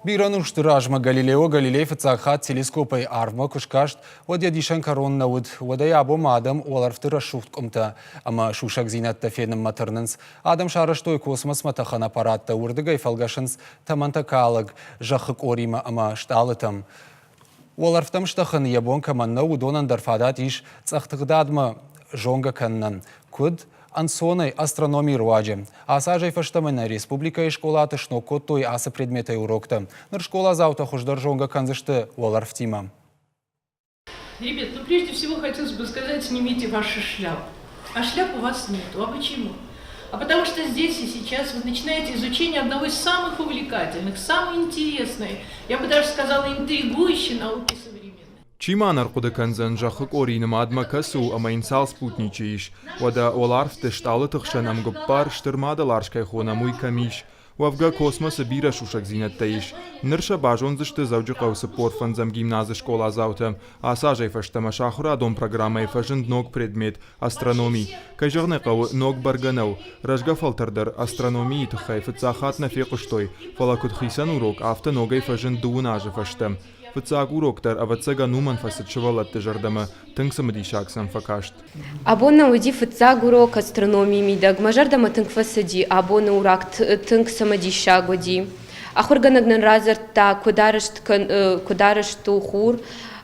Бирӕ ӕнусты размӕ Галилео Галилей фыццаг хатт телескопӕй арвмӕ куы скаст, уӕд йӕ дисӕн кӕрон нӕ уыд. Уӕдӕй абонмӕ адӕм уӕлӕрвты рӕсугъд къуымтӕ ӕмӕ сусӕгдзинӕдтӕ фенынмӕ тырнынц. Адӕм сарӕзтой космосмӕ тӕхӕн аппараттӕ, уырдыгӕй фӕлгӕсынц тӕмӕнтӕкалӕг зӕххы къоримӕ ӕмӕ стъалытӕм. Уӕлӕрвтӕм стӕхын йӕ бон кӕмӕн нӕу, уыдонӕн дӕр фадат ис цъӕх тыгъдадмӕ зонгӕ кӕнынӕн. Куыд? Ӕнцонӕй астрономийы руаджы. Ацы азӕй фӕстӕмӕ нӕ республикӕйы скъолаты сног кодтой ацы предметӕй уроктӕ. Ныр скъоладзаутӕ хуыздӕр зонгӕ кӕндзысты уӕлӕрвтимӕ. Ребят, ну прежде всего хотелось бы сказать, снимите ваши шляпы. А шляп у вас нету. А почему? А потому что здесь и сейчас вы начинаете изучение одного из самых увлекательных, самой интересной, я бы даже сказала, интригующей науки современной. Чи ма нӕ рхъуыды кӕндзӕн, зӕххы къори нымадмӕ кӕцы у ӕмӕ йын цал спутничы ис? Уӕдӕ уӕларвты стъалыты хсӕн ӕмгуыппар стыр мадӕл арс кӕй хонӕм, уый кӕм ис? Уӕвгӕ космосы бирӕ сусӕгдзинӕдтӕ ис. Ныр сӕ базондзысты Дзӕуджыхъӕуы 45-ӕм гимназы скъоладзаутӕ. Ацы азӕй фӕстӕмӕ сӕ ахуырадон программӕйы фӕзынд ног предмет – астрономи. Кӕй зӕгъын ӕй хъӕуы, ног бӕргӕ нӕу. Рӕзгӕ фӕлтӕр дӕр астрономийы тыххӕй фыццаг хатт нӕ фехъуыстой, фӕлӕ куыд хицӕн урок, афтӕ ногӕй фӕзынд дыууын азы фӕстӕ. Фыццаг урок дӕр, ӕвӕццӕгӕн, уымӕн фӕцыд сывӕллӕтты зӕрдӕмӕ, тынг цымыдисаг сӕм фӕкаст. Абон нӕ уыди фыццаг урок астрономийы мидӕг. Мӕ зӕрдӕмӕ тынг фӕцыди, абоны урок тынг цымыдисаг уыди. Ахуыргӕнӕг нын радзырдта, куыд арӕзт, куыд арӕзт у хур,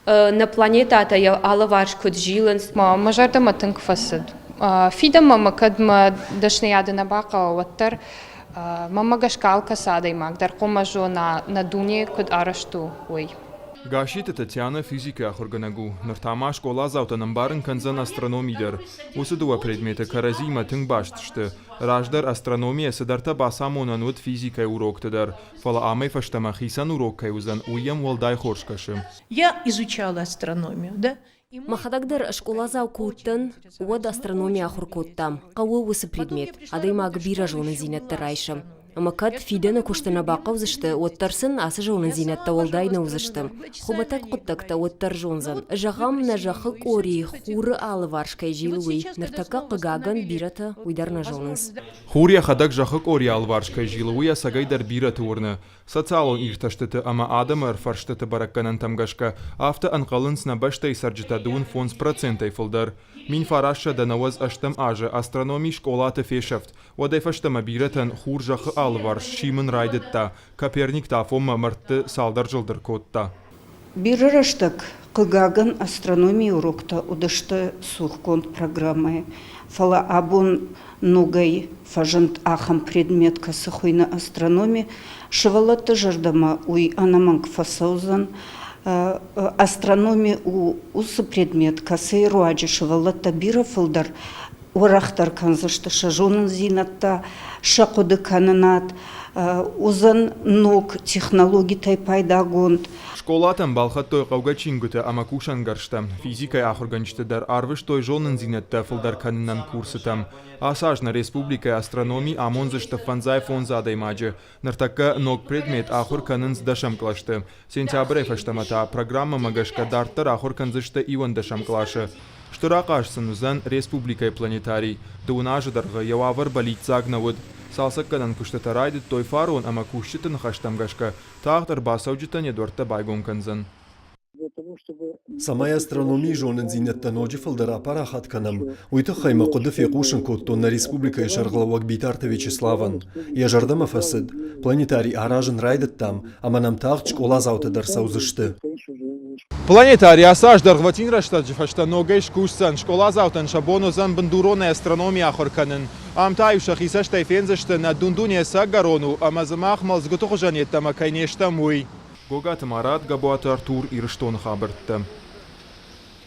нӕ планетӕтӕ йӕ алыварс куыд зилынц. Мӕ зӕрдӕмӕ тынг фӕцыд. Фидӕнмӕ мӕ кӕд мӕ дӕсныйады нӕ бахъӕуа, уӕддӕр Мӕнмӕ гӕсгӕ алкӕцы адӕймаг дӕр хъуамӕ зона, нӕ дуне куыд арӕзт у, уый. Гасситы Татьянӕ физикӕйы ахуыргӕнӕг у. Ныр та ма скъоладзаутӕн ӕмбарын кӕндзӕн астрономи дӕр. Уыцы дыууӕ предметы кӕрӕдзиимӕ тынг баст сты. Раздӕр астрономийӕ цыдӕртӕ бацамонӕн уыд физикӕйы урокты дӕр, фӕлӕ амӕй фӕстӕмӕ хицӕн урок кӕй уыдзӕн, уый йӕм уӕлдай хорз кӕсы. Я изучала астрономию, да? Мӕхӕдӕг дӕр скъоладзау куы уыдтӕн, уӕд астрономи ахуыр кодтам. Хъӕуы уыцы предмет, адӕймаг бирӕ зонындзинӕдтӕ райсы. Ӕмӕ кӕд фидӕны куысты нӕ бахъӕудзысты, уӕддӕр сын ацы зонындзинӕдтӕ уӕлдай нӕ уыдзысты. Хуымӕтӕг хъуыддӕгтӕ уӕддӕр зондзӕн. Зӕгъӕм, нӕ зӕххы къори хуры алыварс кӕй зилы, уый. Ныртӕккӕ, хъыгагӕн, бирӕтӕ уый дӕр нӕ зонынц. Хур йӕхӕдӕг зӕххы къорийы алыварс кӕй зилы, уый ӕцӕгӕйдӕр бирӕты уырны. Социалон иртӕстыты ӕмӕ адӕмы ӕрфӕрстыты бӕрӕггӕнӕнтӕм гӕсгӕ, афтӕ ӕнхъӕлынц нӕ бӕстӕйы цӕрджытӕ 25 процентӕй фылдӕр. 1998 азы астрономи скъолаты фесӕфт, уӕдӕй фӕстӕмӕ бирӕтӕн хур зӕххы алыварс симын райдыдта, Коперник та афонмӕ мӕрдты цалдӕр зылды ркодта. Бирӕ рӕстӕг, хъыгагӕн, астрономийы уроктӕ уыдысты цухгонд программӕйы, фӕлӕ абон ногӕй фӕзынд ахӕм предмет, кӕцы хуыйны астрономи. Сывӕллӕтты зӕрдӕмӕ уый ӕнӕмӕнг фӕцӕудзӕн. Астрономи у уыцы предмет, кӕцыйы руаджы сывӕллӕттӕ бирӕ фылдӕр уӕрӕхдӕр кӕндзысты сӕ зонындзинӕдтӕ, сӕ хъуыдыкӕнынад, уыдзӕн ног технологитӕй пайдагонд. Скъолатӕн балхӕдтой хъӕугӕ чингуытӕ ӕмӕ кусӕнгӕрзтӕ. Физикӕйы ахуыргӕнджыты дӕр арвыстой зонындзинӕдтӕ фылдӕр кӕнынӕн курсытӕм. Ацы аз нӕ республикӕйы астрономи амондзысты фӕндзай фондз адӕймаджы. Ныртӕккӕ ног предмет ахуыр кӕнынц дӕсӕм кълӕсты. Сентябрӕй фӕстӕмӕ та программӕмӕ гӕсгӕ дарддӕр ахуыр кӕндзысты иуӕндӕсӕм къласы. Стыр ахъаз сын уыдзӕн республикӕйы планетарий. Дыууын азы дӕргъы йӕ уавӕр бӕллиццаг нӕ уыд. Цалцӕггӕнӕн куыстытӕ райдыдтой фарон ӕмӕ кусджыты ныхӕстӕм гӕсгӕ Тагъд ӕрбацӕуджытӕн йӕ дуӕрттӕ байгом кӕндзӕн. Цӕмӕй астрономийы зонындзинӕдтӕ ноджы фылдӕр апарахат кӕнӕм, уый тыххӕй мӕ хъуыды фехъусын кодтон нӕ республикӕйы сӕргълӕууӕг Битарты Вячеславӕн. Йӕ зӕрдӕмӕ фӕцыд, планетарий аразын райдыдтам, ӕмӕ нӕм тагъд скъоладзаутӕ дӕр цӕудзысты. Планетарий ацы аз дӕргъвӕтин рӕстӕджы фӕстӕ ногӕй скусдзӕн, скъоладзаутӕн сӕ бон уыдзӕн бындуронӕй астрономи ахуыр кӕнын. Ам та-иу сӕхи цӕстӕй фендзысты, нӕ дун-дуне ӕцӕггӕрон у ӕмӕ дзы мах мӕлдзгуыты хуызӕн йеддӕмӕ кӕй не стӕм, уый. Гогаты Марат, Габуаты Артур, Ирыстоны хабӕрттӕ.